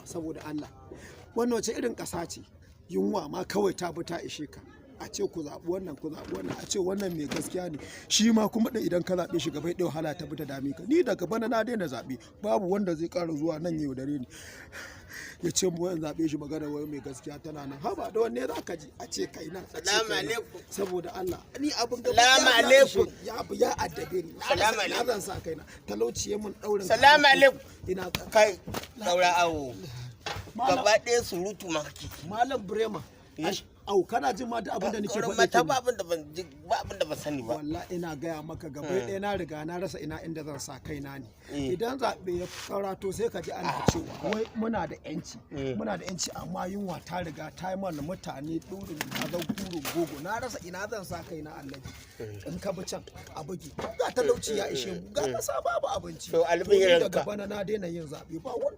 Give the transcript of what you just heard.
Saboda Allah, wannan wace irin ƙasa ce? Yunwa ma kawai ta bi ta ishe ka. A ce ku zaɓi wannan, ku zaɓi wannan, a ce wannan mai gaskiya ne, shi ma kuma ɗin idan ka zaɓe shi, gaba ɗaya wahala ta bi ta dame ka. Ni daga bana na daina zaɓe. Babu wanda zai ƙara zuwa nan ya yaudare ni, ya ce mu in zaɓe shi. Magana wai mai gaskiya tana nan. Haba, da wanne za ka ji? A ce kai nan, a ce Salamu kai nan. alaikum. Saboda Allah, ni abin gaba Salamu ya alaikum. ya ya addabe ni. Na Salamu rasa ina alaikum. zan sa kaina. Talauci ya mun ɗaurin Salamu alaikum. Ina Kai, daura awo. Malam- Gaba ɗaya surutu ma kake. Malam Brema. Eh? Au, kana jin ma duk abin da nake Wurin faɗi mata kenan. ba abin da ban ji, ba abin da ban sani ba. Wallahi ina gaya maka, gaba ɗaya na riga na rasa ina inda zan sa kaina ne. Eh. Idan zaɓe ya karato, sai ka ji ana cewa wai muna da yanci, Eh. muna da yanci, amma yunwa ta riga ta yi mana mutane ɗurin azan kurin gogo. Na rasa ina zan sa kaina. Allaji, in ka bi can a bugi, ga talauci ya ishe mu, ga ƙasa babu abinci. To, Ni albihirinka. daga bana na daina yin zaɓe, ba wanda